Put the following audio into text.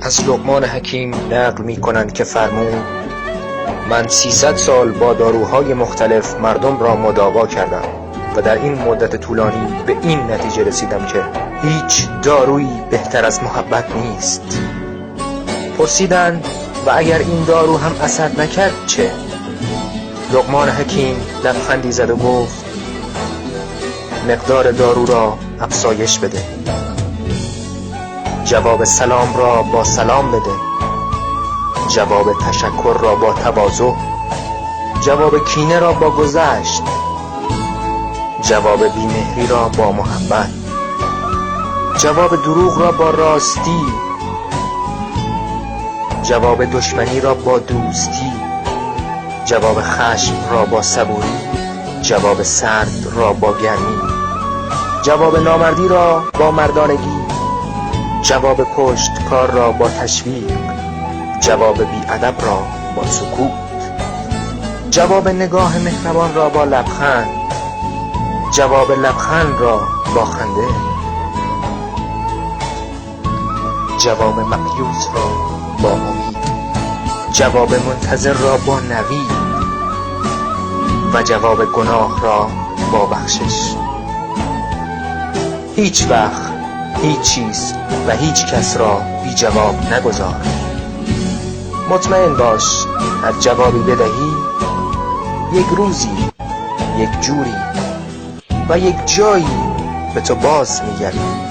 از لقمان حکیم نقل می کنند که فرمود: من 300 سال با داروهای مختلف مردم را مداوا کردم و در این مدت طولانی به این نتیجه رسیدم که هیچ دارویی بهتر از محبت نیست. پرسیدند: و اگر این دارو هم اثر نکرد چه؟ لقمان حکیم لبخندی زد و گفت: مقدار دارو را افزایش بده. جواب سلام را با سلام بده، جواب تشکر را با تواضع، جواب کینه را با گذشت، جواب بیمهری را با محبت، جواب دروغ را با راستی، جواب دشمنی را با دوستی، جواب خشم را با صبوری، جواب سرد را با گرمی، جواب نامردی را با مردانگی، جواب پشت کار را با تشویق، جواب بی‌ادب را با سکوت، جواب نگاه مهربان را با لبخند، جواب لبخند را با خنده، جواب مأیوس را با امید، جواب منتظر را با نوید و جواب گناه را با بخشش. هیچ وقت هیچ چیز و هیچ کس را بی جواب نگذار. مطمئن باش هر جوابی بدهی، یک روزی، یک جوری و یک جایی به تو باز می‌گردد.